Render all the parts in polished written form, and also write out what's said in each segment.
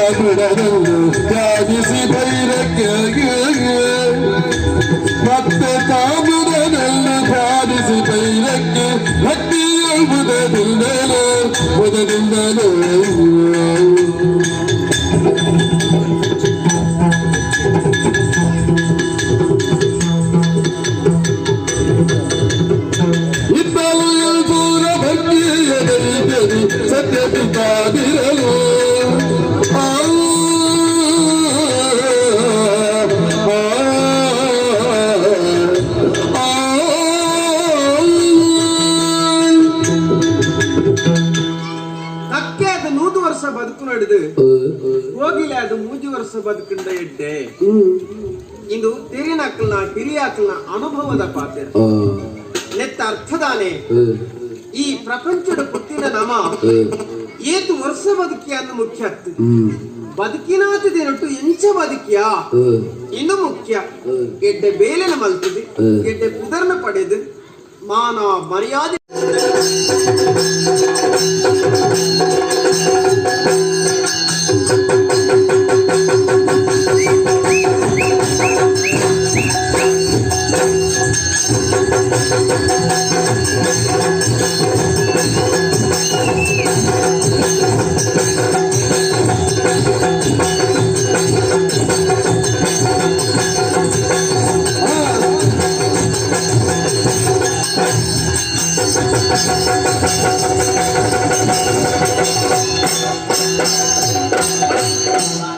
ತಾಮ್ರದಲ್ಲೂ ತ್ಯಾಗಿಸಿ ಬೈರಕ್ಕೆ. ಮತ್ತೆ ತಾಮ್ರದಲ್ಲೂ ಧ್ಯಾನಿಸಿ ಬೈರಕ್ಕೆ ಭಕ್ತಿಯ ಮುದದಿಂದಲೇ ಮುದದಿಂದಲೇ. ಇದ್ದಲು ದೂರ ಭಕ್ತಿಯ ದೈತ್ಯದಿ ಸತ್ಯ ಪಿತಾದಿರಲು. ಆ, ಆ, ಆ, ಕಕ್ಕೆ ಅದು 100 ವರ್ಷ ಬದುಕು ನಡೆದು ಹೋಗಿಲ್ಲ, ಅದು 3 ವರ್ಷ ಬದುಕಂಡ ಎಡ್ಡೆ. ಇಂದು ತಿರಿನಕ್ಕಲ್ನ ಹಿರಿಯಾಕಲ್ನ ಅನುಭವದ ಪಾತ್ರ ನೆತ್ತ ಅರ್ಥದಾನೆ. ಈ ಪ್ರಪಂಚದ ಪುಟ್ಟಿನ ನಮ ಏತು ವರ್ಷ ಬದುಕಿಯ ಅನ್ನು ಮುಖ್ಯ ಅತ್ತು. ಬದುಕಿನಾತ ದಿನಟ್ಟು ಎಂಚ ಬದುಕಿಯಾ ಇನ್ನು ಮುಖ್ಯ. ಎಡ್ಡೆ ಬೇಲೆನ ಮಲ್ತದೆ, ಎಡ್ಡೆ ಪುದರ್ನ ಪಡೆದು ಮಾನ ಮರ್ಯಾದೆ.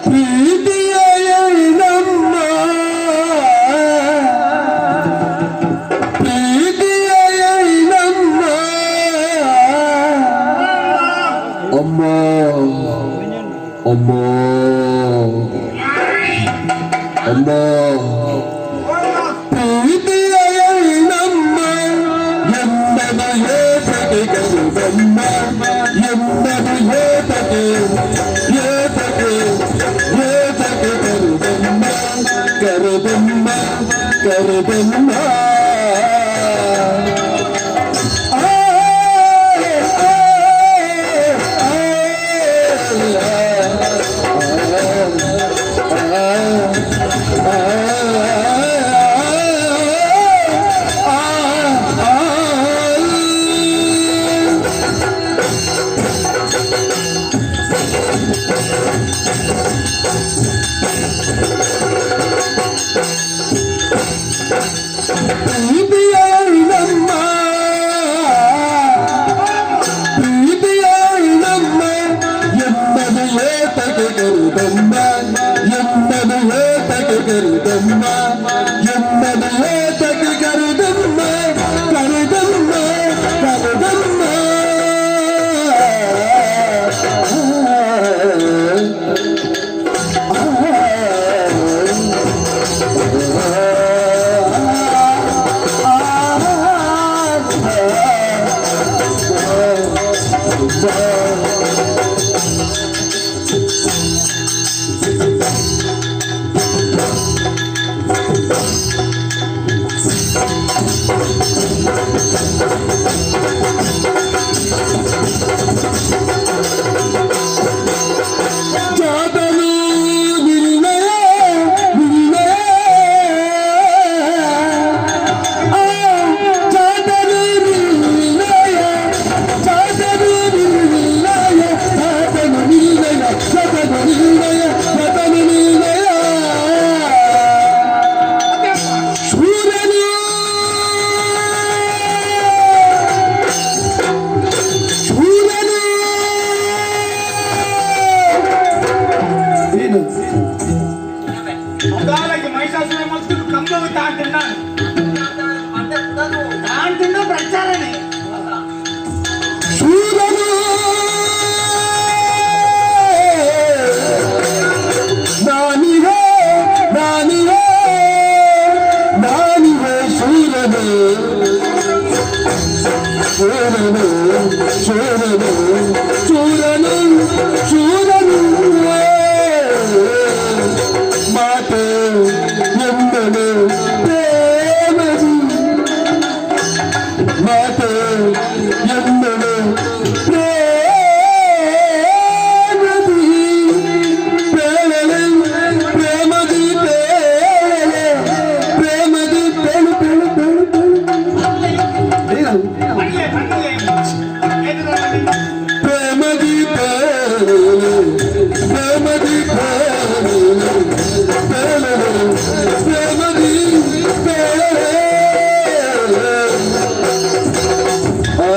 ಪ್ರೀತಿಯ ನಮ್ಮ, ಪ್ರೀತಿಯ ನಮ್ಮ ಅಮ್ಮ, ಅಮ್ಮ, ಅಮ್ಮ. ಪ್ರೀತಿಯ ನಮ್ಮ ಎಂಬುದು ಏತಕ್ಕೆ ಕರುದಮ್ಮ, ಎಂಬುದು ಏತಕ್ಕೆ, ಏತಕ್ಕೆ, ಏತಕ್ಕೆ ಕರುದಮ್ಮ, ಕರುದಮ್ಮ, ಕರುದಮ್ಮ. ಆ, ಆ, ಆ, ಆ, ಆ, ಆ. ಪ್ರೀತಿಯ ನಮ್ಮ, ಪ್ರೀತಿಯ ನಮ್ಮ ಎಂಬುದು ಏತಕ್ಕೆ ಕರುದಮ್ಮ, ಎಂಬುದು ಏತಕ್ಕೆ ಕರುದಮ್ಮ, ಎಂಬುದು ಏತಕ್ಕೆ ಕರುದಮ್ಮ, ಕರುದಮ್ಮ, ಕರುದಮ್ಮ. ಜಾತನು ನಿರ್ಣಯ ನಿರ್ಣಯ. ಆ, ಜಾತನು ನಿರ್ಣಯ, ಜಾತನು ನಿರ್ಣಯ, ಜಾತನು ನಿರ್ಣಯ, ಜಾತನು ನಿರ್ಣಯ, ಜಾತನು ನಿರ್ಣಯ. ಶೂರನು, ಶೂರನು. ಏನು? ಮೊದಲಾಗಿ ಮಹಿಷಾಸುರ ಮತ್ತು ಕಂಬವು ತಾಂತಿಂದ ತಾಂತಿಂದ ಪ್ರಚಾರನೆ. ಶೂರನು ನಾನಿವೆ, ನಾನಿವೆ, ನಾನಿವೆ. ಶೂರನು, ಶೂರನು, ಶೂರನು, ಶೂರನು, ಶೂರನು. ಮಾತೆ ಎಂದನು ಪ್ರೇಮದಿ, ಮಾತೆ ಎಂದನು ಪ್ರೇಮದಿ. ಪೇಳಲು ಪ್ರೇಮದಿ ಪೇಳಲೆ ಆ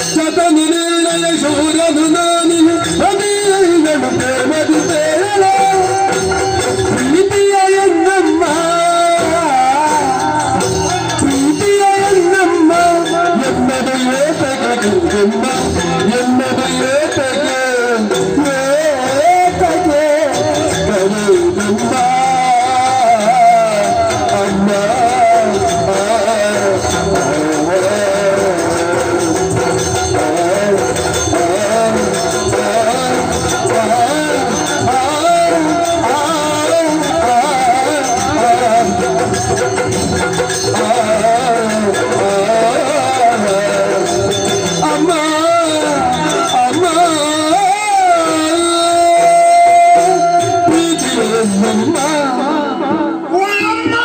ಶತನು ನಿರ್ಣಯ ಶೂರನು ನಾನಿನು ಅಮೀರನು ಪ್ರೇಮದಿ ಪೇಳಲೆ ಪ್ರೀತಿಯ ಎನ್ನಮ್ಮ ಪ್ರೀತಿಯ ಎನ್ನಮ್ಮ ಎನ್ನದು ಏತಕ್ಕೆ ಎಮ್ಮ ಎನ್ನದು ಏತಕ್ಕೆ ಏತಕ್ಕೆ ಕರೆದಮ್ಮ ಅಮ್ಮ ಅಮ್ಮ ಅಮ್ಮ ಪ್ರೀತಿಯಮ್ಮ. ಓ ಅಮ್ಮ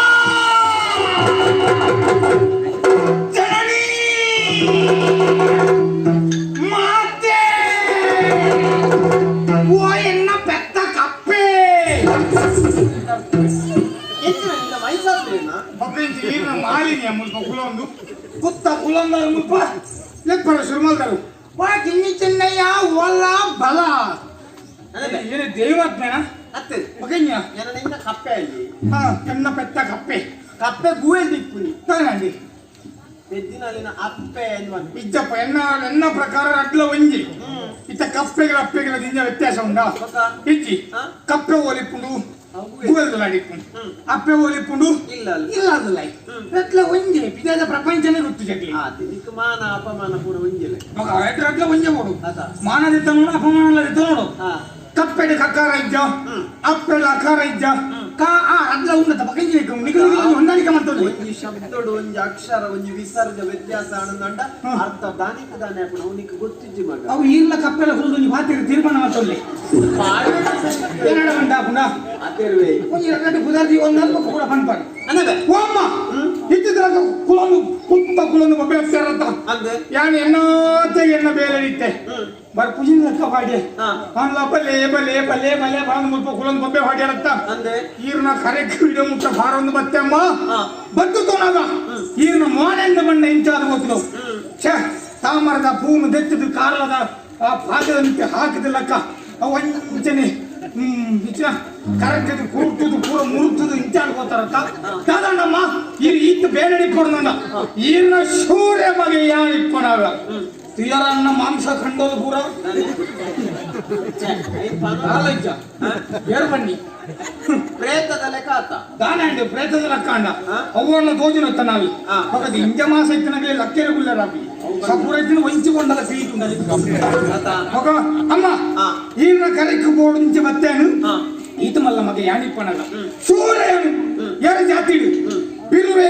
ಜನನಿ ಮಾತೆ ಓ ಎನ್ನ ಪೆತ್ತ ಕಪ್ಪೆ. ಎಂಚಿನ ನಿನ್ನ ಮೈಸಾಸುರೇನಾ? ಬೊಕ್ಕ ಈರ್ನ ಮಾಲಿನ್ಯ ಮುಲ್ಪ ಕುಲೊಂದು ಕುತ್ತ ಕುಲೊಂದ ಮುಲ್ಪ ಲೆಪ್ಪರ ಶುರು ಮಲ್ದರು ವಾ ಕಿನ್ನಿ ಚಿನ್ನಯ್ಯ ಒಲ್ಲ ಬಲ. ಅದೇ. ಏನು ದೈವಾತ್ಮೇನ? ಅತ್ತೆ. ಬೊಕಂಜ. ಎನ್ನ ನಿನ್ನ ಕಪ್ಪೆ ಅಲ್ಲಿ. ಹಾ, ಎನ್ನ ಪೆತ್ತ ಕಪ್ಪೆ. ಕಪ್ಪೆ ಗೂವೆಲ್ ದಿಪ್ಪುನಿ. ತಾನಂಡಿ. ಪೆದ್ದಿನಲ್ಲಿನ ಅಪ್ಪೆ ಎನ್ನುವ. ಇಜ್ಜಪ್ಪ, ಎನ್ನ ಎನ್ನ ಪ್ರಕಾರ ಅಡ್ಲ ಒಂಜಿ. ಇತ್ತ ಕಪ್ಪೆಗಳ ಅಪ್ಪೆಗಳ ದಿಂಜ ವ್ಯತ್ಯಾಸ ಉಂಡಾ? ಬೊಕ? ಇಜ್ಜಿ. ಹಾ? ಕಪ್ಪೆ ಓಲಿಪುಂಡು. ಅವು ಗುವೆಲ್. ಗುವೆಲ್ದಲ ಅಡಿಪುಂಡು. ಅಪ್ಪೆ ಓಲಿಪುಂಡು. ಇಲ್ಲ ಅಲ್ಲ. ಇಲ್ಲ ಅದಲ್ಲ. ರಟ್ಲ ಒಂಜಿ ಪಿದಾದ ಪ್ರಪಂಚನೇ ಗೊತ್ತು ಜಗ್ಲಿ. ಆ ನಿಕ್ ಮಾನ ಅಪಮಾನ ಪೂರ ಒಂಜಿಲೆ. ಮಗ ರಟ್ಲ ಒಂಜೆ ಬೋಡು. ಅತ. ಮಾನದಿತ್ತ ನೋಡು, ಅಪಮಾನ ನೋಡು. ಹಾ. ಕಪ್ಪೆಡ್ ಕಕಾರ ಇಜ್ಜ, ಅಪ್ಪೆಡ್ ಅಕಾರ ಇಜ್ಜ, ಕಾ ಆ ಅಡ್ಲ ಉಂಡತ ಬಕಂಜಿ ನಿಗಲ ಹೊಂದಾಣಿಕೆ ಮಾಡ್ತದೆ. ಒಂಜಿ ಶಬ್ದಡು ಒಂಜಿ ಅಕ್ಷರ ಒಂಜಿ ವಿಸರ್ಗ ವ್ಯತ್ಯಾಸ ಆನಂದಂಡ ಅರ್ಥ ದಾನಿಕ ದಾನೆ ಹಾಕುನ ಅವನಿಗೆ ಗೊತ್ತಿಜ್ಜಿ ಮಗ. ಅವು ಈರ್ಲ ಕಪ್ಪೆಲ ಹುರಿದು ನೀವು ಬಾತಿಗೆ ತೀರ್ಮಾನ ಮಾಡ್ತೊಲ್ಲಿ ಏನಾಡ ಬಂಡ ಪುಂಡ. ಅತೆರ್ವೆ. ಒಂಜಿ ಎರಡು ಪುದಾರ್ದಿ ಒಂದಲ್ಪ ಕೂಡ ಪನ್ಪಾಡಿ. ಅನ್ನವೆ. ಓ ಅಮ್ಮ, ಇತ್ತಿದ್ರಾಗ ಕುಲೊಂದು ಕುತ್ತ ಕುಲೊಂದು ಬೊಬ್ಬೆ ಹತ್ತಿರತ್ತ. ಅಂದೆ. ಯಾನ್ ಎನ್ನಾತೆ ಎನ್ನ ಬೇಲೆ ಇತ್ತೆ ಬರ್ ಪುಜಿನ ಲೆಕ್ಕ ಪಾಡಿ. ಅನ್ಲ ಬಲೆ ಬಲೆ ಬಲೆ ಬಲೆ ಬಾಂದ್ ಮುಲ್ಪ ಕುಲೊಂದು ಬೊಬ್ಬೆ ಹಾಡ್ಯಾರತ್ತ. ಅಂದೆ. ಈರ್ನ ಕರೆಕ್ ವಿಡಿಯೋ ಮುಟ್ಟ ಭಾರೊಂದು ಬತ್ತೆ ಅಮ್ಮ. ಬತ್ತು ತೋನಾಗ ಈರ್ನ ಮೋನೆಂದ ಬಣ್ಣ ಇಂಚಾದ ಗೊತ್ತು ಛೇ ತಾಮರದ ಪೂನು ದೆತ್ತದು ಕಾರ್ಲದ ಆ ಪಾದದ ಮಿತ್ತೆ ಹಾಕಿದ ಲೆಕ್ಕ ಅವಂಚನೆ ಇಚ್ಚಿನ ಕರೆಕ್ಟದು ಕೂರ್ತದು ಪೂರ ಮುರುತದು ಇಂಚಾಡ್ ಹೋತಾರತ್ತ ದಾದಣ್ಣಮ್ಮ. ಈ ಈತ ಬೇರೆ ಇಪ್ಪಡ್ನಂಡ ಈರ್ನ ಶೂರ್ಯ ಮಗೆ ಯಾನ್ ಇಪ್ಪನಾಗ ತುಯರನ್ನ ಮಾಂಸ ಖಂಡೋದು ಪೂರ ಕಾಲಜ್ಜ ಏರ್ ಬನ್ನಿ. ಪ್ರೇತದ ಲೆಕ್ಕ ಆತ. ದಾನ ಪ್ರೇತದ ಲಕ್ಕಂಡ ಅವ್ವನ್ನ ತೋಜಿನತ್ತ ನಾವಿ. ఒకటి ఇంజమాస ఇత్తనగలే లక్కేర గుల్లరాబి సపురైతిన వంచికొండల పీటుండలి. ಆತ. ఒక అమ్మ ఈయన కరెక్ట్ బోర్డు నుంచి బత్తాను. ఈత మల్ల మగ యానిప్పనగ సూర్యను ఏర జాతిడు ಬಿರುವೆ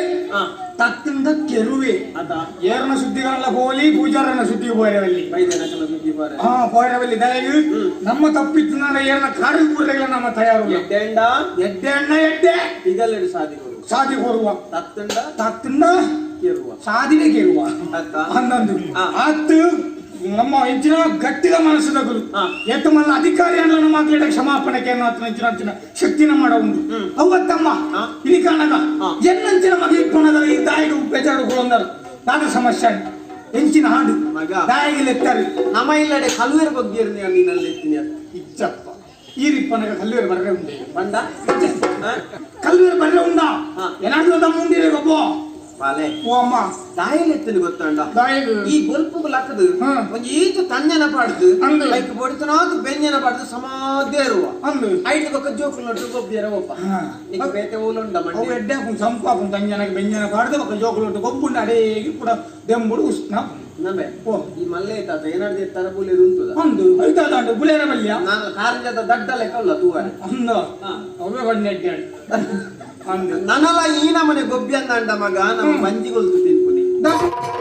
ತತ್ತಿಂದ ಕೆರುವೆ. ಆತ. ಏರನ ಸುದ್ದಿಗಳನ್ನ ಹೋಲಿ ಪೂಜಾರನ ಸುದ್ದಿಗೆ ಪೋಯರವಲ್ಲಿ. ಬೈದನ ಕೆಲ ಸುದ್ದಿ ಬಾರೆ. ಹಾ, ಪೋಯರವಲ್ಲಿ ದಯವು ನಮ್ಮ ತಪ್ಪಿತ್ತು ಏರನ ಕಾರು ಕೂರಗಳ ನಮ್ಮ ತಯಾರು. ಎಡ್ಡೆಂಡ. ಎಡ್ಡೆ ಅಣ್ಣ ಎಡ್ಡೆ. ಇದಲ್ಲೆಡು ಸಾದಿಗಳು. ಸಾದಿ ಕೋರುವ. ತತ್ತಂಡ. ತತ್ತಿಂದ ಕೇರುವ. ಸಾದಿನೆ ಕೇಳುವ. ಆತ. ಅಂದಂದು ಆತು ನಮ್ಮ ಹೆಚ್ಚಿನ ಗಟ್ಟಿದ ಮನಸ್ಸುದಗುಲು ಎತ್ತ ಮಲ್ಲ ಅಧಿಕಾರಿ ಅನ್ನ ನಮ್ಮ ಆಗ್ಲಿಡ ಕ್ಷಮಾಪಣೆಗೆ ಅನ್ನೋ ಆತನ ಹೆಚ್ಚಿನ ಹೆಚ್ಚಿನ ಶಕ್ತಿನ ಮಾಡ ಉಂಡು ಅವತ್ತಮ್ಮ. ಇಲ್ಲಿ ಕಾಣಗ ಎನ್ನಂಚಿನ ಮಗ ಇಪ್ಪಣದ ಈ ತಾಯಿಗೆ ಬೇಜಾರು ಕುಳಂದರು ದಾದ ಸಮಸ್ಯೆ ಎಂಚಿನ ಹಾಡು ಮಗ. ದಾಯಿಗೆ ಲೆತ್ತಾರೆ. ನಮ್ಮ ಇಲ್ಲಡೆ ಕಲ್ವೇರ್ ಬಗ್ಗೆ ನೀನಲ್ಲಿ ಎತ್ತೀನಿ. ಇಜ್ಜಪ್ಪ, ಈ ರಿಪ್ಪನಗ ಕಲ್ಲುವೇರು ಬರ್ರೆ ಉಂಡೆ. ಬಂಡ. ಕಲ್ಲುವೇರು ಬರ್ರೆ ಉಂಡ. ಏನಾದ್ರೂ ತಮ್ಮ ಉಂಡಿರೆ ಗೊಬ್ಬ. ಪಾಲೆ. ಓ ಅಮ್ಮ. ದಾಯಲೆತ್ತನು ಗೊತ್ತಂಡ. ದಾಯಿಗೆ ಈ ಬೊಲ್ಪುಗು ಲಕ್ಕದು ಒಂಜಿ ಈತು ತಂಜನ ಪಾಡ್ದು ಅಂದು. ಲೈಕ್ ಬೊಡಿತನಾತು ಬೆಂಜನ ಪಾಡ್ದು ಸಮಾಧಿ ಇರುವ ಅಂದು. ಐಟ್ ಬೊಕ್ಕ ಜೋಕುಲ್ ನಟ್ಟು ಗೊಬ್ಬಿಯರ ಒಪ್ಪ. ನಿಕ್ ಬೇತೆ ಓಲುಂಡ ಅವು ಮಂಡಿ. ಎಡ್ಡೆ ಹಾಕೊಂಡು ಸಂಪು ಹಾಕೊಂಡು ತಂಜನಕ್ಕೆ ಬೆಂಜನ ಪಾಡ್ದು ಬೊಕ್ಕ ಜೋಕುಲು ಗೊಬ್ಬುಂಡ ಅಡೇಗಿ ಕೂಡ ದೆಂಬುಡು ಉಷ್ಣ. ನಮೆ. ಓ. ಈ ಮಲ್ಲೆ ತಾತ ಏನಾಡ್ದು ತರಬುಲಿ ಉಂಟುದ. ಅಂದು ಐತಾದಂಡು ಬುಲೇರ ಬಲ್ಯ. ನಾನು ಕಾರಂಜದ ದಡ್ಡ ಲೆಕ್ಕ ಉಲ್ಲ ತೂವರೆ. ಅಂದು ಅವೇ ಬಣ್ಣ ಎಡ್ಡೆ ಅಂದು. ನನಲ ಈ ನಮನೆ ಗೊಬ್ಬಿ ಅಂದಂಡ ಮಗ ನಮ್ಮ ಬಂಜಿಗೊಲ್ತು ತಿನ್ಪುನಿ. ದಾದ?